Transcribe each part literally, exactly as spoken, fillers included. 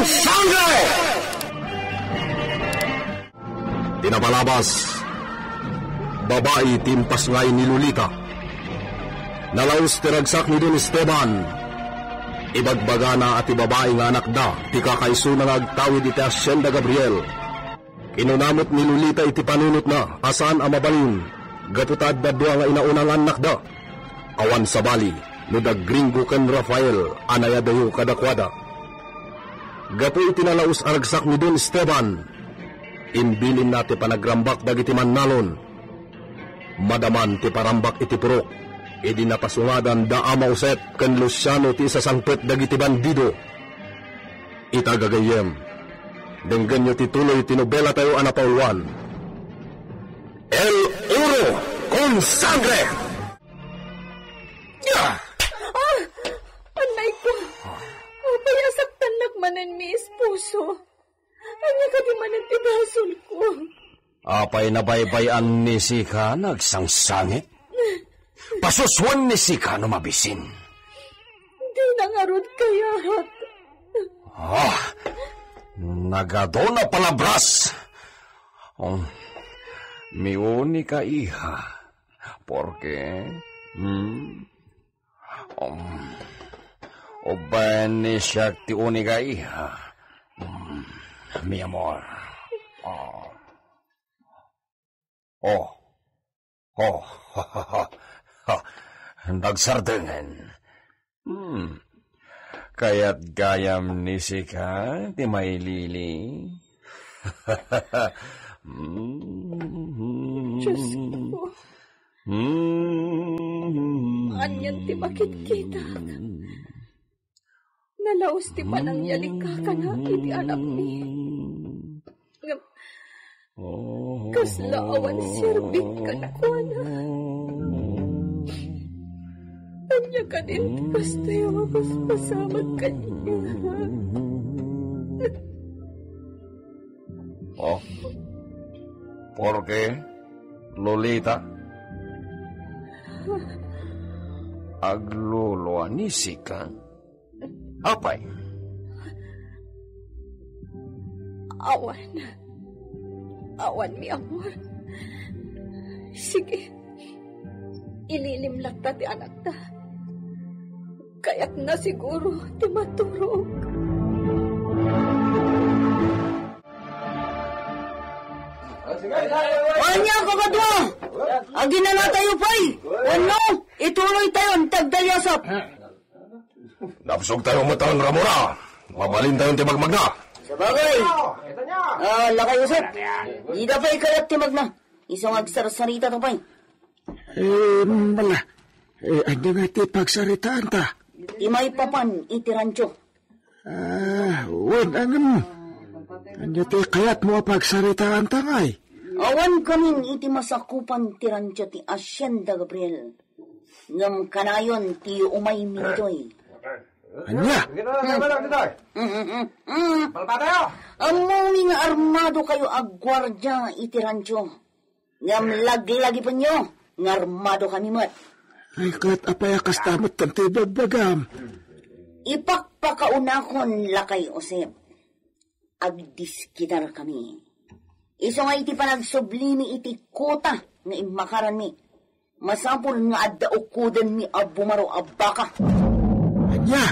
Sangre! Ti napalabas, babai ti impasngay ni Lolita. Nalaus ti ragsak ni Don Esteban. Ibagbagana a ti babai nga anakda ti kakaisuna nga agtawid iti Hacienda Gabriel. Kinuna met ni Lolita iti panunotna a saan a mabalin gapu ta adda dua nga inauna nga annakda. Awan sabali no da Gringo ken Rafael a nayadayo kadakuada. Gapu iti nalaus a ragsak ni Don Esteban, imbilinna ti panagrambak dagiti mannalon. Madaman ti parambak iti purok idi napasungadan da Ama Josep ken Luciano ti isasangpet dagiti bandido. Ita gagayyem, denggenyo ti tuloy ti nobelatayo a napauluan, El Oro con Sangre! Ah! Anay ko! Apay a saktannak manen mi esposo? Ania kadi manen ti basolko? Apay nabaybay-an ni sika nagsangsangit? Pasusuen ni sika no mabisin. Dina ngarud kayat. Ah, nagadu na palabras. Um, mi uni ka, iha. Porke, hmm? Um, ubbaen ni siak ti uni ka, iha. Um, mi amor. Oh. Oh. Oh. Nagsardengen. Hmm. Kayat gayam ni sika ti mailili? Hmm. Diyos ko. Hmm. Anian ti makitkitak? Nalaus ti panangyalikakana iti anakmi. Ngem kasla awan serbik kenkuana. Ania kadin ti kastoy a mapaspasamak kaniak? Oh? Porke, Lolita? Agluluanisika? Apay? Awan. Awan, mi amor. Sige. Ililim latta ti anakta. Kayatna siguro ti maturog. Ania, kakadua? Aginanatayo pay? Wenno, ituloytayon ti agdayasap? Napsugtayo met a ramura. Mabalintayon ti magmagna. Sabagay. Ah, lakay Josep. Dida pay kayat ti magna. Isu nga agsarsarita to pay. Eh, bala. Eh, ania nga ti pagsaritaanta? Ti maipapan iti rancho. Ah, wen, ngem ania ti kayatmo a pagsaritaanta ngay? Awan kamin iti masakupan ti rancho ti Hacienda Gabriel. Ngem kanayon ti umaymi ditoy. Ania? Mm, mm, mm, mm. Ammomi nga armadokayo a guardia iti rancho. Ngem laglagipenyo nga armadokami met. Ay, ket apay a kasta met ti ibagbagam? Ipakpakaunakon, lakay Josep. Agdiskidarkami. Isu nga iti panagsublimi iti kuta nga immakaranmi, masapul nga adda ukudenmi a bumaro a baka. Ania?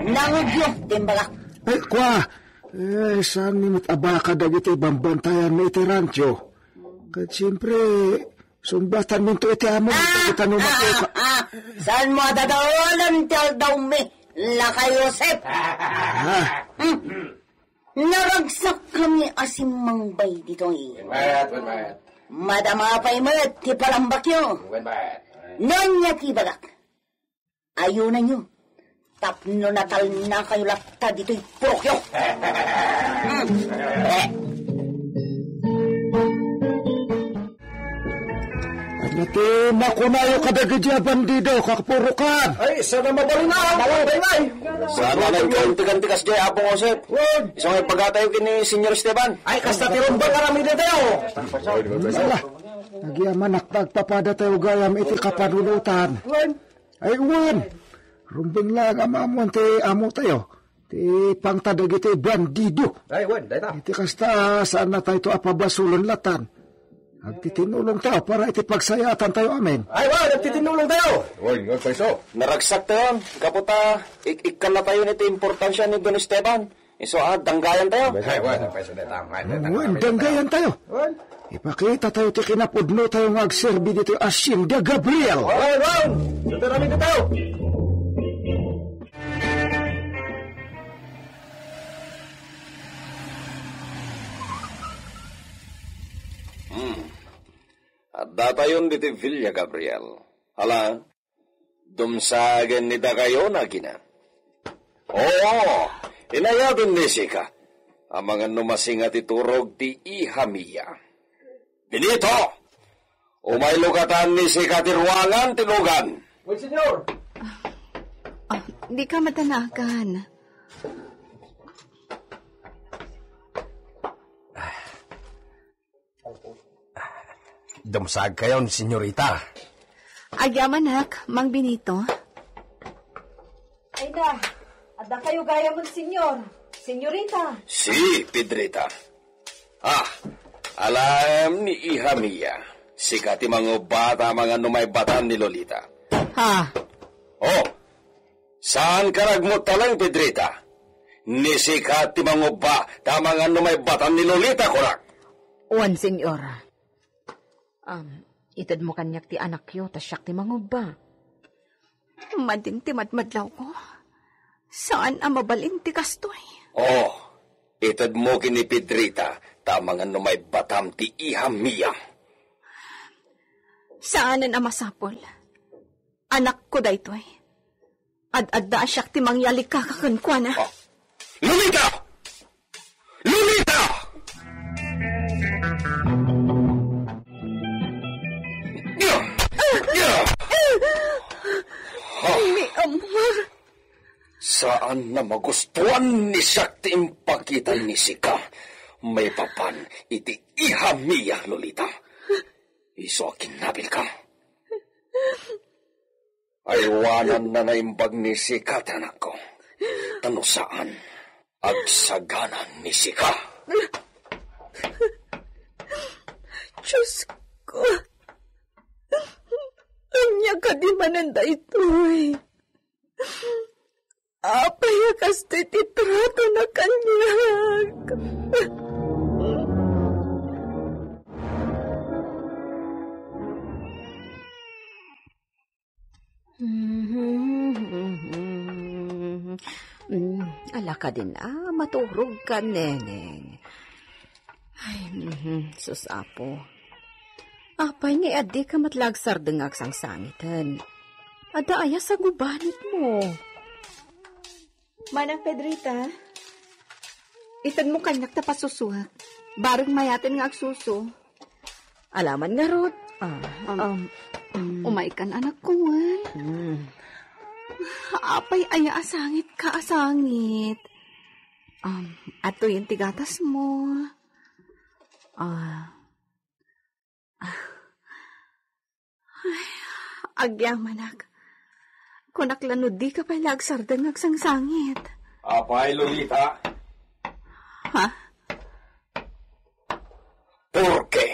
Nangugyo ti imbagak. Ay, kua, eh, saanmi met a baka dagiti bambantayanmi iti rancho? Ket siempre, sungbatanminto iti amo, ah, dagita no ah, makuka. Ah, saanmo a dadaelen ti aldawmi, lakay Josep? Ah. Hmm. Naragsakkami a simmangbay ditoy. Wenwet, wenwet. Madama pay met ti palambakyo. Wenwet. No ania ti ibagak? Ayunanyo tapno natalnakayo latta ditoy purokyo. Hmm. Eh. Ania ti makunayo kadagiti a bandido, kapurokan? Ay, saan a mabalin a, mabalin, ay. Saan a nagkauntikan ti kasdiay, Apo Josep? Wen. Isu nga ibagatayo ken ni Señor Esteban. Ay, kasta ti rumbeng aramidentayo. Ala, agyamanak ta agpapadatayo gayam iti kapanunotan. Wen. Ay, wen. Rumbeng laeng a maammoan ti amotayo. ti pangta dagiti bandido. Ay, wen, dayta. Iti kasta, saan na tayo to a pabasolon latan. Agtitinulong tayo para iti pagsayaatan tayo, amen. Ay, wen, agtitinulong tayo. Wen, nga paiso. Naragsak tayo, gapu ta, ik-, ikkan na tayo iti importansya ni Don Esteban. Isu a, danggayan tayo. Ay, wen, paiso dayta. Ay, dayta. Wen, danggayan tayo. Wen. Ipakita tayo ti kinapudno tayo nga agserbi ditoy Hacienda Gabriel. Wen, wen. Ito kami dito. Hmm. Adda tayon ditoy Villa Gabriel. Hala, dumsagen ni dakayo, nagina. Oo, inayaten ni sika. Amangan no masinga ti turog ti iha Mia. Benito! Umaylo katan ni sika ti ruangan ti lugan. Wen, senyor. Ah, di ka madanagan. Dumsag kayon, senyorita. Agyamanak, Mang Benito. Ay na, adda kayo gayam, senyor. Senyorita. Si Pedrita. Ah, alaem ni iha Mia. Sika ti mangubba ta amangan no maibatam ni Lolita. Ha? Oh, saan ka nagmuttaleng, Pedrita? Ni sika ti mangubba ta amangan no maibatam ni Lolita, kunak. Wen, senyor. Um, itedmo kaniak ti anakyo, ta siak ti mangubba. Madin ti madmadlawko. Saan a mabalin ti kastoy. Oh, itedmo ken ni Pedrita, ta amangan no maibatam ti iha Mia. Saanen a masapul. Anakko daytoy. Ad-adda a siak ti mangyalika kenkuana. Ah. Lolita! Lolita! Mi amor. Saan a magustuan ni siak ti impakita ni sika maipapan iti iha Mia, Lolita. Isu a kinnabilka. Aywananna naimbag ni sika ti anakko. Ta no saan, agsagana ni sika. Diosko, ania kadi manen daytoy? Apay a kastoy ti tratona kaniak? Mm, ala kadin a, maturog ka, Neneng. Ay, mhm, sus, Apo. Apay nga adda ka met la agsardeng nga agsangsangiten? Adda aya sangubanitmo? Manang Pedrita, itedmo kaniak ta pasusuak. Bareng mayaten nga agsuso. Alaman ngarud. Ah, um, um, mm. Umaykan, anakko, wen. Mm. Apay aya a sangit ka a sangit? Um, adtoyen ti gatasmo. Ah. Ay, agyamanak. Kunak la no dika pay la agsardeng nga agsangsangit. Apay, Lolita? Ha? Porke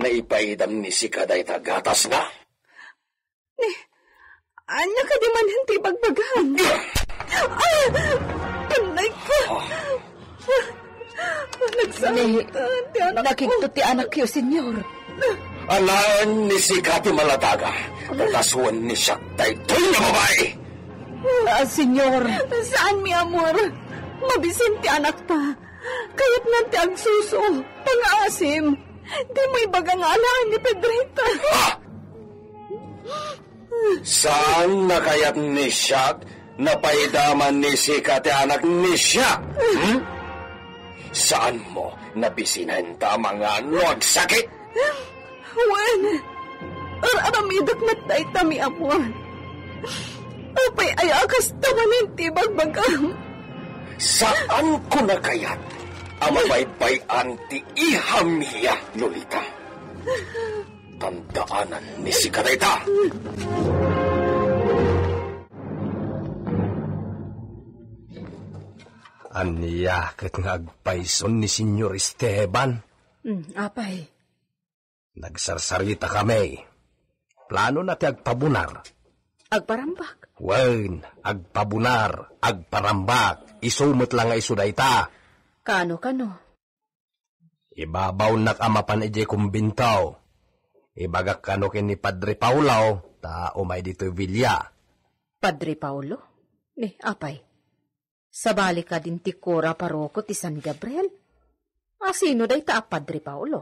naipaidam ni sika dayta gatasna? Ni, ania kadi manen ti ibagbagam? Ah! Panay ko! Nagsangit ti anakko. Nakigtot ti anakyo, Senyor. Alaen ni sika ti maladaga. Tatasuen ni siak daytoy nga babai. Ah, Senyor. Saan, mi amor. Mabisin ti anakta. Kayatnan ti agsuso. Pangaasim. Dimo ibaga nga alaen ni Pedrita. Ah! Saan a kayat ni siak, napaidaman ni sika ti anak ni siak? Hmm? Saanmo nabisinen ta amangan no agsakit? Wen, ar-aramidek met dayta, mi amor. Apay aya a kasta manen ti ibagbagam? Saanko a kayat a mabaybay-an ti iha Mia, Lolita. Tandaanan ni sika dayta. Ania ket nga agpayson ni Señor Esteban? Hmm, apay? Nagsarsarita kami. Planona ti agpabunar. Agparambak? Wen, agpabunar, agparambak. Isu met la nga isu dayta. Kano, kano? Ibabawnak a mapan idiay kumbento. Ibagak kano ken ni Padre Paulo, ta umay ditoy Villa. Padre Paulo? Ni, apay? Sabali kadin ti kura paroko ti San Gabriel? A, sino dayta a Padre Paulo?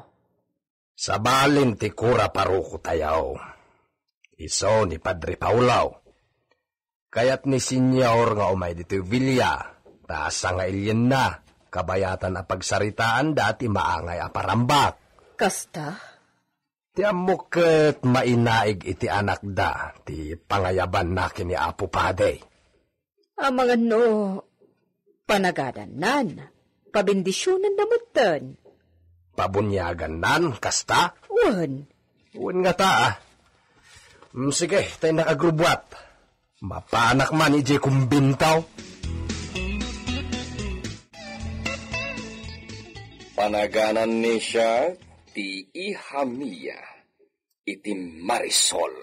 Sabalin ti kura paroko tayo. Isu ni Padre Paulo. Kayat ni Señor nga umay ditoy Villa, ta sangailenna, kabayatan a pagsaritaanda ti maangay a parambak. Kasta? Ti ammok ket mainaig iti anakda ti pangayabanna ken ni Apo Padi. Amangan no panagadannan, pabendisionanna metten. Pabuniagannan, kasta? Wen. Wen ngata, a. Mm, sige, tay nakagrubwat. Mapanak man idiay kumbento. Panaganan ni siya ti iha mia iti Marisol.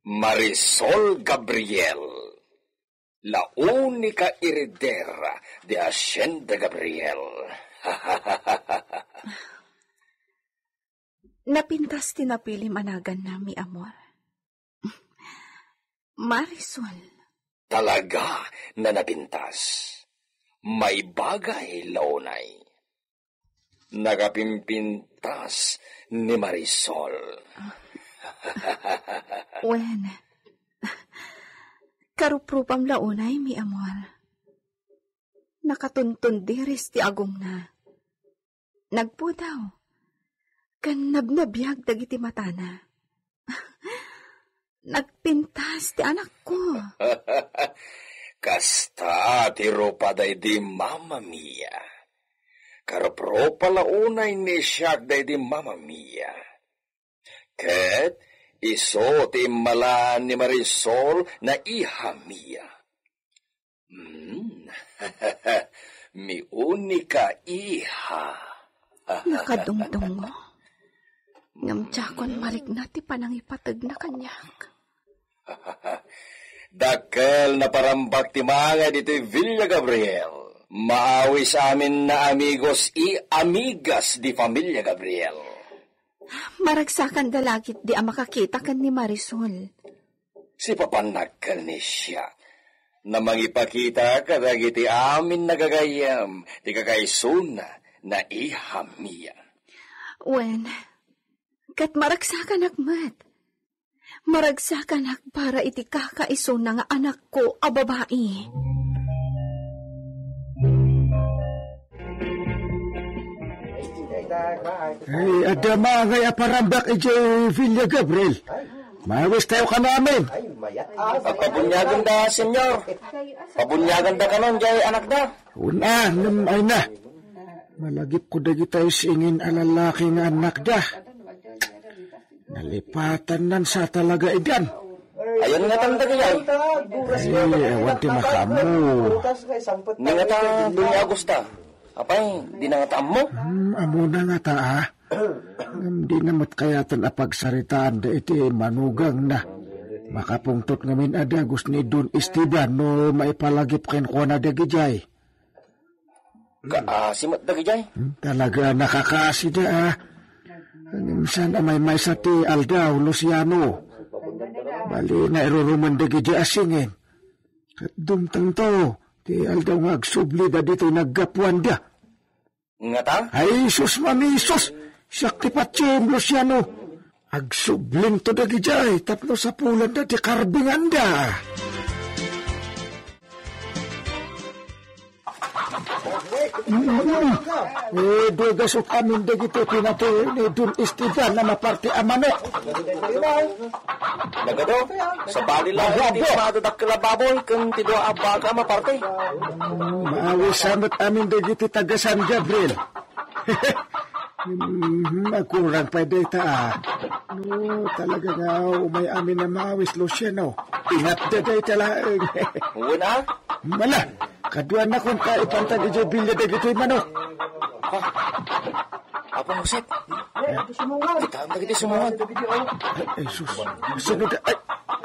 Marisol Gabriel, la única heredera de Hacienda Gabriel. Napintas ti napilim a naganna, mi amor. Marisol. Talaga nga napintas. Maibagay la unay. Nakapimpintas ni Marisol. Wen, karuprupam la unay, mi amor. Nakatuntundiris ti agongna. Nagpudaw, ken nabnabiag dagiti matana. Nagpintas ti anakko. Kasta ti rupa daydi mama mia. Karupropa la unay ni siak daydi mama mia. Ket isu ti immalaan ni Marisol nga iha mia. Mm. Mi única iha. Nakadungdungo. Ngem diakon marikna ti panangipategna kaniak. Dakkel naparambak ti mangay ditoy Villa Gabriel. Maawis amin nga amigos y amigas di familia Gabriel. Maragsakanda la ketdi a makakita ken ni Marisol. Sipapannak ken ni siak nga mangipakita kadagiti amin a gagayyem ti kakaisuna nga iha mia. Wen, ket maragsakanak met. Maragsakanak para iti kakaisuna nga anakko a babai. Ay, adda mangay a parambak idiay Villa Gabriel. Maawis tayo kanamin. Pagpabuniagen da, Senyor. Pabuniagen da kanon, jay anakda. Una, ngem ay na. Malagipko dagitay singin a lalaki nga annakda. Nalipatannan sa talaga idan. Ayan nga tanda kayay. Ay, awan ti makaammo. Ni nga ta, Doña Augusta. Apay, di na nga ta ammo? Hmm, ammo na nga ta, ah. Ngem di na met kayatan a pagsaritaan da iti manugangna. Makapungtot ngamin a dagus ni Don Esteban no maipalagip kenkuana dagijay. Kaasi met dagijay? Hmm, talaga nakakaasi da, ah. Ngem saan a maymaysa ti aldaw, Luciano. Bali, nairurumen dagijay a singin. Ket dumtengto, ti aldaw nga agsubli da ditoy naggapuanda. Ngata? Ay, sus, mamisus! Siak ti patiem, Luciano. Agsublinto dagijay tapno sapulanda ti karbenganda. Mm. Eh, duegas amin dagiti pinatay ni Don Esteban a maparti a manok. Nagado, sabali la ti madadakkel a baboy ken ti dua a baka a maparti. Mm, maawis sa met amin dagiti taga San Gabriel. Mm, agkurang pay dayta, ah. Oh, talaga nga, umay amin a maawis, Luciano. Ingat da dayta laeng. Wen a? Mala, kaduanakon ta ipantag idiay bilya dagitoy manok. Ha? Apo Josep. Kitaem dagiti sumungod. Ay, sus. Sino da? Ay,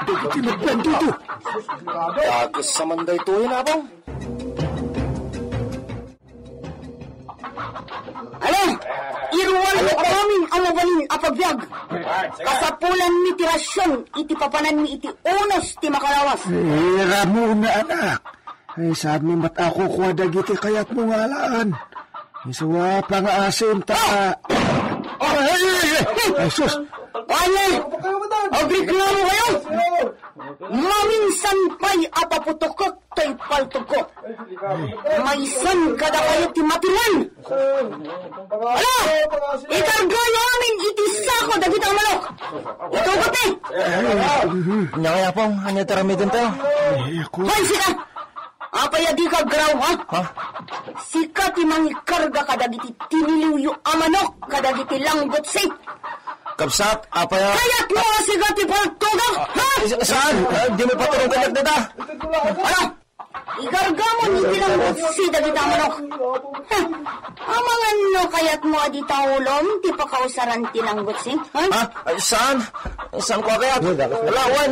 dagiti nagbandido. Dakes a man daytoyen, Apong. Ala, iruanyo amin a mabalin a pagbiag. Kasapulanmi ti rasion iti papananmi iti unos ti makalawas. Eh, Ramona, anak. Ay, saanmi met a kukua dagiti kayatmo nga alaan? Isu a pangaasim ta. Ah! Ay, ay, ay, ay, ay, sus! Ania? Agreklamo kayo? Maminsan pay a paputokek toy paltogko. Maysan kadakayo ti matiman. Ala, ikargayo amin iti sako dagiti a manok. Itugotmi. Ania kaya, Apong? Ania ti aramidentayo? Ay, ako. Hoy, sika! Apay a dika agraw, ha? Ha? Sika ti mangikarga kadagiti tiniliwyo a manok kadagiti langgutsi. Kabsat, apay a... Kayatmo a sika ti paltogak, ha? Eh, sa-, saan? Ah, dimo paturong kaniak dita. Ala, ikargamon iti langgutsi dagita a manok. Ha? Amangan no kayatmo a dita ulom ti pakausaran ti langgutsi, ha? Ha? Ay, saan? Saan ko kayat? Ala, wen.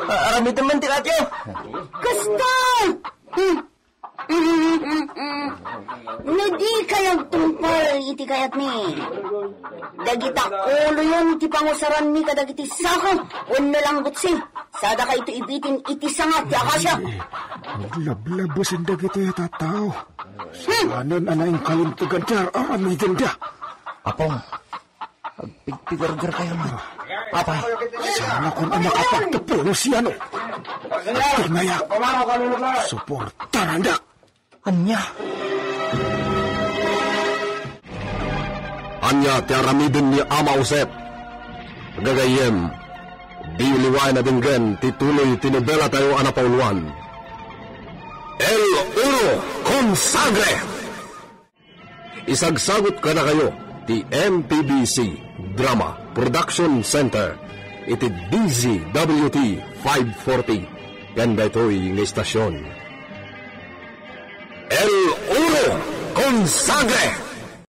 Ah, aramidenman ti kayatyo. Kasta! Hmm. No dikayo agtungpal iti kayatmi, dagita uloyon ti pangusaranmi kadagiti sako wenno langgutsi, sadakayto ibitin iti sanga ti akasia. Aglablabesen dagiti a tattao. Hmm. Saanen a naingkalintegan ti ar-aramidenda. Apong, agpigpigargarkayo met. Apay. Saanakon a makapagtapos, Luciano. Agtulngayak. Suportarandak. Ania? Ania ti aramiden ni Ama Josep? Gagayyem, diyo liwaen a denggen ti tuloy ti nobelatayo a napauluan, El Oro con Sangre. Isagsagut kadakayo ti M P B C Drama Production Center iti D Z W T five forty ken daytoy nga istasion. El Oro con Sangre!